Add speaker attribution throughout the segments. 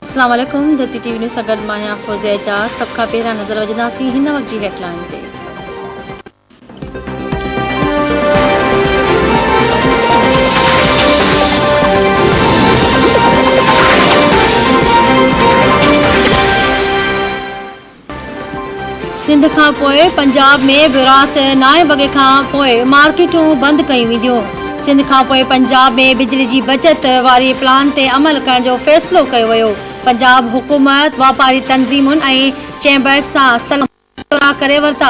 Speaker 1: اسلام عليڪم ڌرتي ٽي وي نيوز سان گڏ مان آهيان فوزيه اعجاز سڀ کان پهريان نظر وجهنداسين هن وقت جي هيڊ لائن تي. سنڌ کان پوء پنجاب ۾ به رات نائين وڳي کان پوء مارڪيٽون بند ڪيون وينديون. سنڌ کان پوء پنجاب ۾ بجلي جي بچت واري پلان تي عمل ڪرڻ جو فيصلو ڪيو ويو. پنجاب حڪومت واپاري تنظيمن ۽ چيمبرز سان صلاح مشورا ڪري ورتا.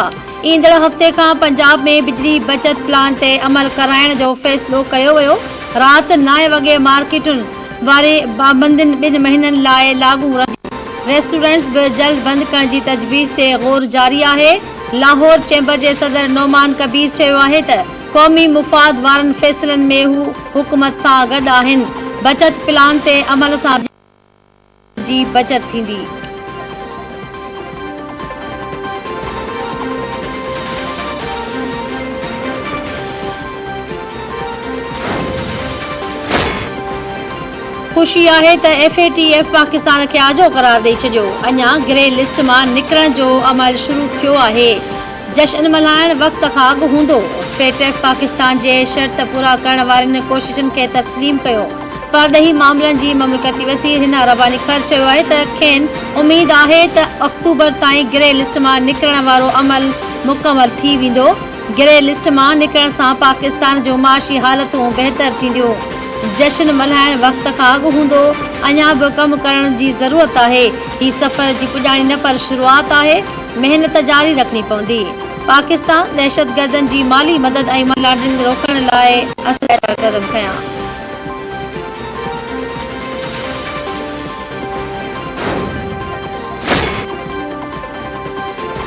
Speaker 1: ايندڙ هفتي کان پنجاب ۾ بجلي بچت پلان تي عمل ڪرائڻ جو فيصلو ڪيو ويو. رات نائين وڳي مارڪيٽن واري پابندين ٻن مهينن لاء لاڳو رهندي. ريسٽورنٽس به جلد بند ڪرڻ جي تجويز تي غور جاري آهي. لاهور چيمبر جي صدر نعمان ڪبير چيو آهي ته قومي مفاد وارن فيصلن ۾ هو حڪومت سان گڏ آهن، بچت پلان تي عمل سان بجلي جي بچت ٿيندي. خوشي آهي ته F A T F Pakistan کي آجو قرار ڏئي ڇڏيو، اڃا گري لسٽ مان نڪرڻ جو عمل شروع ٿيو آهي، جشن ملهائڻ وقت کان اڳ هوندو، فيٽف پاڪستان جي شرط پورا ڪرڻ وارين ڪوششن کي تسليم ڪيو، پرڏيهي معاملن جي مملڪتي وزير حنا رباني کر چيو آهي ته کين اميد آهي ته آڪٽوبر تائين گري لسٽ مان نڪرڻ وارو عمل مڪمل ٿي ويندو. گري لسٽ مان نڪرڻ سان پاڪستان جون معاشي حالتون بهتر ٿينديون، جشن ملهائڻ وقت کان اڳ هوندو، اڃا به ڪم ڪرڻ جي ضرورت آهي، هي سفر جي پڄاڻي نه پر شروعات آهي، محنت جاري رکڻي پوندي. پاڪستان دهشتگردن جي مالي مدد ۽ مني لانڊرنگ روڪڻ لاء اثرائتا قدم کنيا.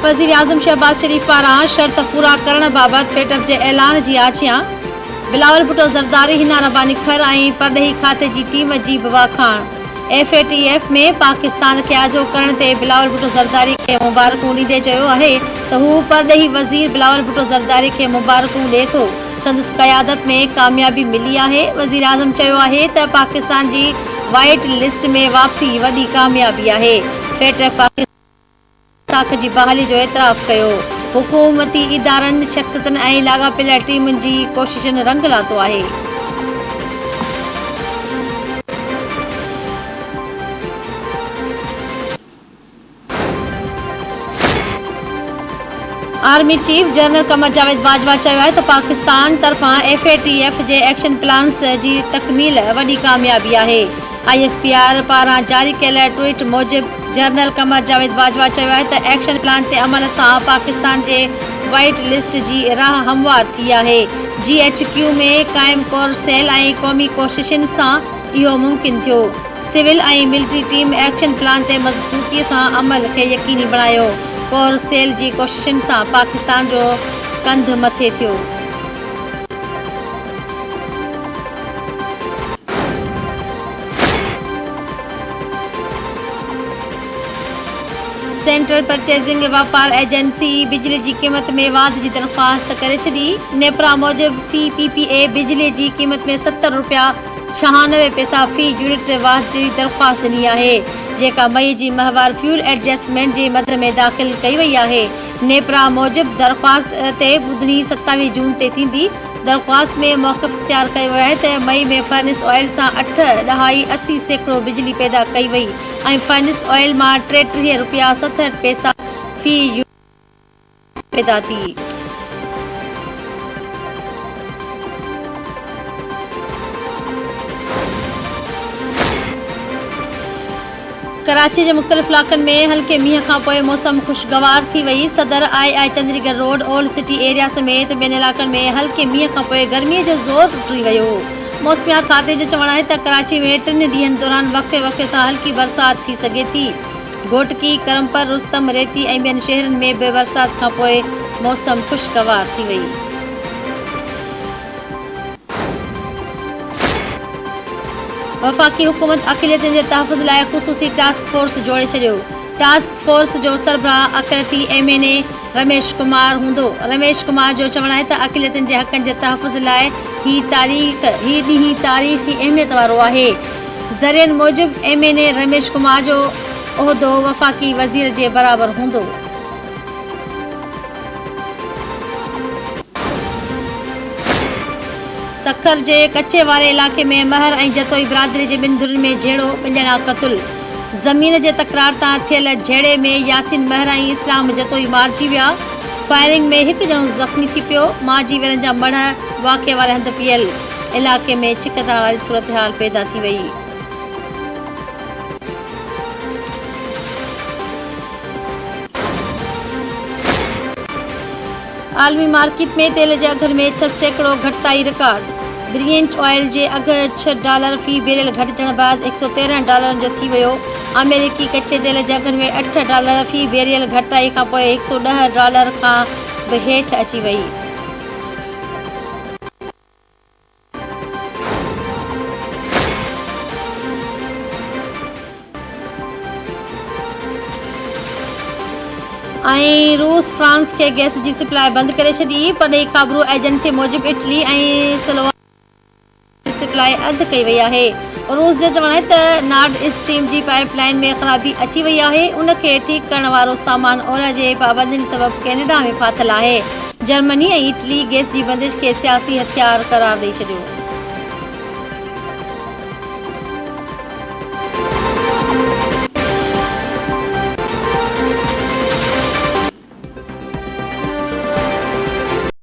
Speaker 1: وزيراعظم شهباز شريف پاران شرط پورا ڪرڻ بابت فيٽف جي اعلان جي آجيان، بلاول ڀٽو زرداري، حنا رباني کر ۽ پرڏيهي کاتي جي ٽيم جي به واکاڻ، ايف اي ٽي ايف ۾ پاڪستان کي آجو ڪرڻ تي بلاول ڀٽو زرداري کي مبارڪون ڏيندي چيو آهي ته هو پرڏيهي وزير بلاول ڀٽو زرداري کي مبارڪون ڏي ٿو، سندس قيادت ۾ ڪاميابي ملي آهي، وزيراعظم چيو آهي ته پاڪستان جي وائيٽ لسٽ ۾ واپسي وڏي ڪاميابي آهي، فيٽف پاڪستان ساک جي بحالي جو اعتراف ڪيو، حڪومتي ادارن، شخصيتن ۽ لاڳاپيل ٽيمن جي ڪوششن رنگ لاتو آهي. Army chief general Qamar Javed Bajwa چيو آهي ته پاڪستان طرفان ايف اي ٽي ايف جي ايڪشن پلانز جي تڪميل وڏي ڪاميابي آهي. I S P R پاران جاري ڪيل ٽوئيٽ موجب جنرل قمر جاويد باجوا چيو آهي ته ايڪشن پلان تي عمل سان پاڪستان جي وائيٽ لسٽ جي راهه هموار ٿي آهي، جي ايڇ ڪيو ۾ قائم ڪور سيل ۽ قومي ڪوششن سان اهو ممڪن ٿيو. Civil ۽ military team action plan تي مضبوطي سان عمل کي يقيني بڻايو، ڪور سيل جي ڪوششن سان پاڪستان جو ڪنڌ مٿي ٿيو. سينٽرل پرچيزنگ واپار ايجنسي بجلي جي قيمت ۾ واڌ جي درخواست ڪري ڇڏي، نيپرا موجب سي پي پي اي بجلي جي قيمت ۾ 70 رپيا 96 پئسا في يونٽ واڌ جي درخواست ڏني آهي، جيڪا مئي جي ماهوار فيول ايڊجسٽمينٽ جي مد ۾ داخل ڪئي وئي آهي. نيپرا موجب درخواست تي ٻڌڻي 27 جون تي ٿيندي. درخواست ۾ موقف اختيار ڪيو ويو آهي ته مئي ۾ فرنس آئل سان اٺ ڏهائي 80% بجلي پيدا ڪئي وئي ۽ فرنس آئل مان 33 رپيا 67 پئسا في يونٽ پيدا ٿي. ڪراچي جي مختلف علائقن ۾ هلڪي مينهن کانپوء موسم خوشگوار ٿي وئي، Saddar, I I Chundrigar road, old city area سميت ٻين علائقن ۾ هلڪي مينهن کانپوء گرمي جو زور ٽٽي ويو. موسميات کاتي جو چوڻ آهي ته ڪراچي ۾ ٽن ڏينهن دوران وقفي وقفي سان هلڪي برسات ٿي سگهي ٿي. گهوٽڪي، ڪرمپر، رستم، ريتي ۽ ٻين شهرن ۾ به برسات کانپوء موسم خوشگوار ٿي وئي. وفاقي حڪومت اقليتن جي تحفظ لاء خصوصي ٽاسڪ فورس جوڙي ڇڏيو، ٽاسڪ فورس جو سربراهه اقليتي M N A Ramesh Kumar هوندو. رميش ڪمار جو چوڻ آهي ته اقليتن جي حقن جي تحفظ لاء هي تاريخ هي ڏينهن تاريخي اهميت وارو آهي. ذريعن موجب M N A Ramesh Kumar جو عهدو وفاقي وزير جي برابر هوندو. سکر جي ڪچي واري علائقي ۾ مهر ۽ جتوئي برادري جي ٻن ڌرين ۾ جهيڙو، ٻه ڄڻا قتل. زمين جي تڪرار تان ٿيل جهيڙي ۾ ياسين مهر ۽ اسلام جتوئي مارجي ويا، فائرنگ ۾ هڪ ڄڻو زخمي ٿي پيو، مارجي ويلن جا مڙهه واقعي واري هنڌ پيل، علائقي ۾ ڇڪتاڻ واري صورتحال پيدا ٿي وئي. عالمي مارڪيٽ ۾ تيل جي اگهن ۾ 6% گهٽتائي رڪارڊ، برينٽ آئل جي اگهه ڇهه ڊالر في بيرل گهٽجڻ بعد 113 ڊالرن جو ٿي ويو، آمريڪي ڪچي تيل جي اگهن ۾ اٺ ڊالر في بيرل گهٽتائي کانپوء 110 ڊالر کان به هيٺ اچي وئي. ۽ روس فرانس کي گئس جي سپلاء بند ڪري ڇڏي. پرڏيهي خابرو ايجنسي موجب اٽلي ۽ سلوواڪيا جي سپلاء اڌ ڪئي وئي آهي. روس جو چوڻ آهي ته نارڊ اسٽريم جي پائيپ لائين ۾ خرابي اچي وئي آهي، ان کي ٺيڪ ڪرڻ وارو سامان اولهه جي پابندين سبب ڪينيڊا ۾ ڦاٿل آهي. جرمني ۽ اٽلي گئس جي بندش کي سياسي هٿيار قرار ڏئي ڇڏيو.